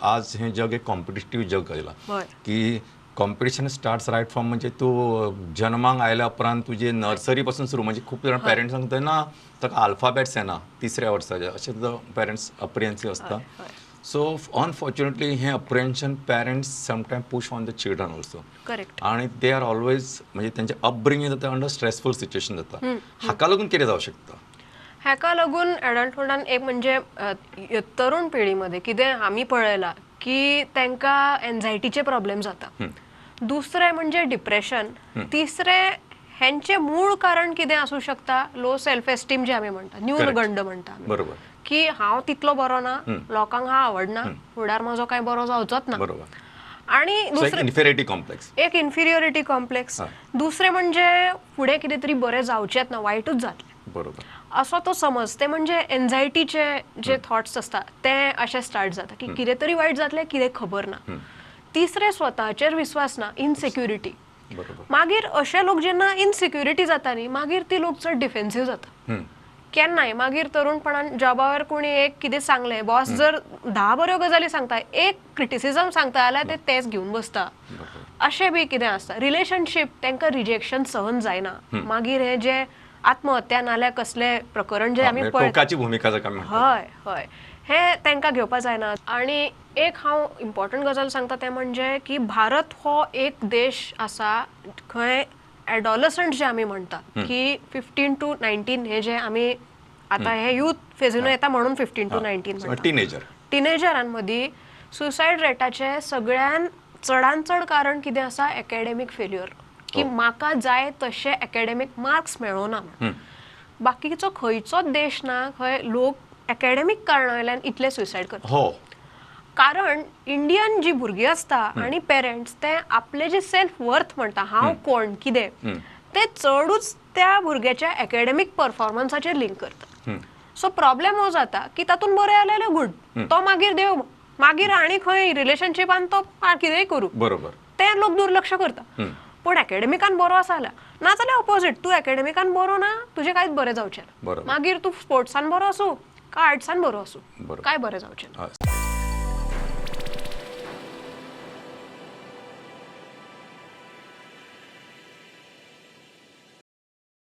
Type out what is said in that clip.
आज हें जग एक कॉम्पिटिटीव जग जालां की कॉम्पिटिशन स्टार्ट्स रायट फ्रॉम म्हणजे तूं जन्माक आयल्या उपरांत तुजे नर्सरी पासून सुरू. म्हणजे खूब जाण पेरंट्सांक सांगता ना ताका अल्फाबेट्स येना तिसऱ्या वर्साच्या, अशें सुद्दां पेरंट्स अप्रिहेन्सीव आसता. सो अनफॉर्च्युनेटली हें apprehension parents sometime push on the children also. Correct. आनी they are always म्हणजे तेंचें अपब्रिंगींग जाता अंडर स्ट्रेसफूल सिच्युएशन जाता. हाका लागून कितें जावं शकता? हाका लागून एडल्टहुडान एक म्हणजे तरुण पिढीमध्ये कितें आमी पळयलां की तांकां एन्झायटीचे प्रॉब्लेम जाता, दुसरें म्हणजे डिप्रेशन, तिसरें हेंचें मूळ कारण कितें आसूं शकता, लो सेल्फ एस्टीम जे आमी म्हणटा, न्यूनगंड म्हणटा, बरोबर, की हांव तितलो बरो ना, लोकांक हांव आवडना, फुडार म्हजो कांय बरो जावचोच ना, आणि दुसरें इन्फिरियरिटी कॉम्प्लेक्स, एक इन्फिरियरिटी कॉम्प्लेक्स, दुसरें म्हणजे फुडें कितें तरी बरें जावचेंच ना, वायटूच जातलें, बरोबर, असो तो समज. ते म्हणजे एन्झायटीचे जे थॉट्स आसता ते अशें स्टार्ट जाता की कितें तरी वायट जातलें, कितें खबर ना. तिसरें स्वताचेर विस्वास ना, इनसेक्युरिटी. मागीर अशे लोक जेन्ना इनसेक्युरिटी जाता न्ही, मागीर ती लोक चड डिफेन्सीव जाता केन्नाय. मागीर तरुणपणान जॉबावर कोणी एक कितें सांगलें, बॉस जर 10 बऱ्यो गजाली सांगता, एक क्रिटिसिजम सांगता जाल्यार ते तेच घेवन बसता, अशें बी कितें आसता. रिलेशनशीप तांकां रिजेक्शन सहन जायना, मागीर हे जे आत्महत्या नाल्यार कसले प्रकरण जे आमी पळयता, भुमिका हय हय, हे तांकां घेवपा जायना. आनी एक हांव इम्पॉर्टंट गजाल सांगता तें म्हणजे की भारत हो एक देश आसा खंय एडोलसंट जे आमी म्हणटा की 15 to 19 हे जे आमी आतां हे यूथ फेजीन येता म्हणून 15 to 19 म्हणटा, टिनेजर, टिनेजरांमदीं सुसायड रेटाचें सगळ्यान चडान चड कारण कितें आसा, एकेडमीक फेल्युअर, की म्हाका जाय तशे एकेडमीक मार्क्स मेळोना. बाकीचो खंयचोच देश ना खंय लोक एकेडमीक कारणा वयल्यान इतले सुसायड करता, कारण इंडियन जी भुरगीं आसता आनी पेरंट्स ते आपले जे सेल्फ वर्थ म्हणटा, हांव कोण कितें, ते चडूच त्या भुरग्याच्या एकेडमीक परफॉर्मन्साचेर लिंक करता. सो प्रॉब्लेम हो जाता की तातूंत बरें आलें जाल्यार गूड, तो मागीर देव, मागीर आनी खंय रिलेशनशिपान तो कितेंय करूं, बरोबर, ते लोक दुर्लक्ष करता. पूण एकेडमिकान बरो आसा जाल्यार, नाजाल्यार ऑपोजीट, तूं एकेडमिकान बरो ना, तुजें कांयच बरें जावचें ना, मागीर तूं स्पोर्ट्सान बरो आसूं काय आर्ट्सान बरो आसूं, काय बरें जावचें ना.